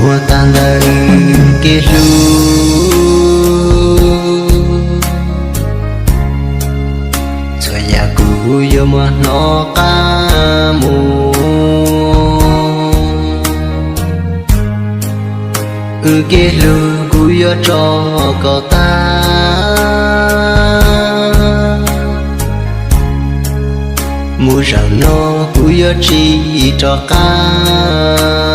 Muaj tag ntawm kev hlub, txhua yam kuv yuav muab hnov qab mus. Wb kev hlub kuv yuav tso kom tag. Mus zaum no kuv yuav tsis rov qab.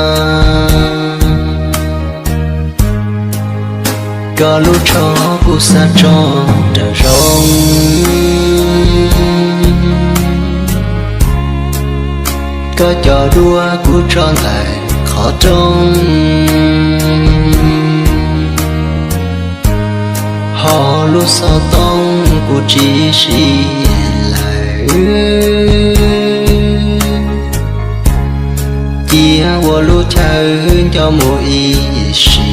Koj lub tsho kuv xav tso nram zoov. Koj cov duab kuv tso ntawm qhov rooj. Ho lub xov tooj kuv tsis siv lawm. Cia ua lub chaw nco mus ib sim.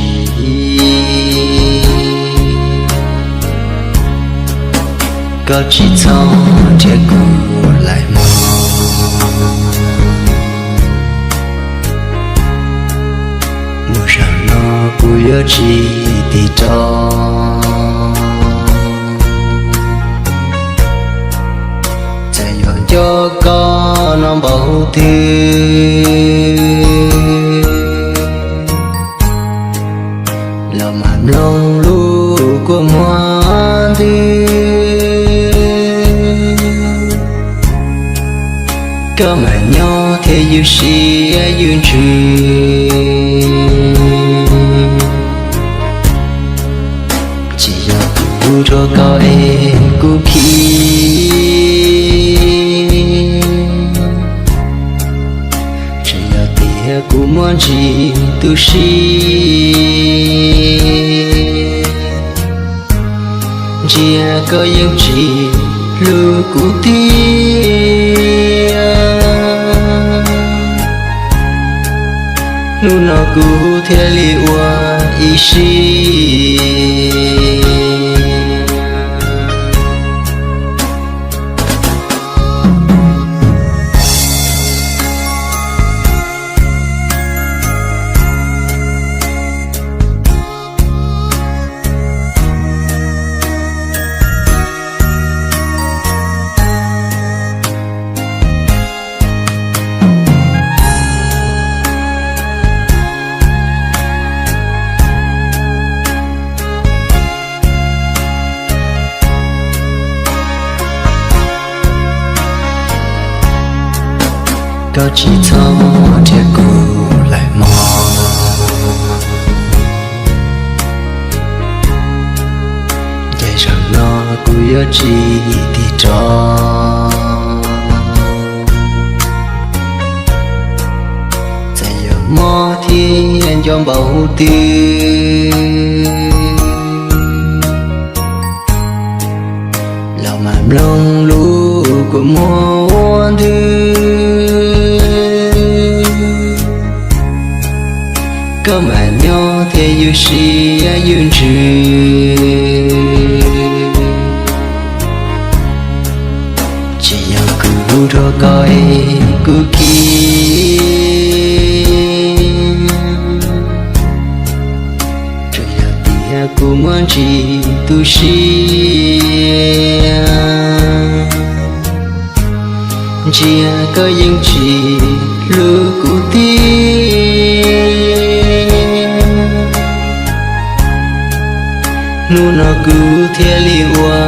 Koj tsis txhob nrhiav kuv lawm mog. Mus zaum no kuv yuav tsis tig rov. Txawm yuav nco koj no npaum twg los mam mloog lub kua muag ntws. Koj mam nyob thiab ywj siab ywj ntsws. Tsis yog kuv rau koj es kuv khib. Tsis yog tias kuv muaj ntsis tu siab. Ntsia koj yeej tsis hlub kuv tiag. Hnub no kuv thiaj li ua ib sim. Koj tsis txhob nrhiav kuv lawm mog. Ces zaum no kuv yuav tsis tig rov. Txawm yuav mob thiab nco npaum twg los mam mloog lub kua muag ntws. Koj mam nyob thiab ywj siab ywj ntsws. Tsis yog kuv rau koj es kuv khib. Tsuas yog tias kuv muaj ntsis tu siab. Ntsia koj yeej tsis hlub kuv tiag. Hnub no kuv thiaj li ua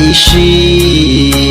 ib sim.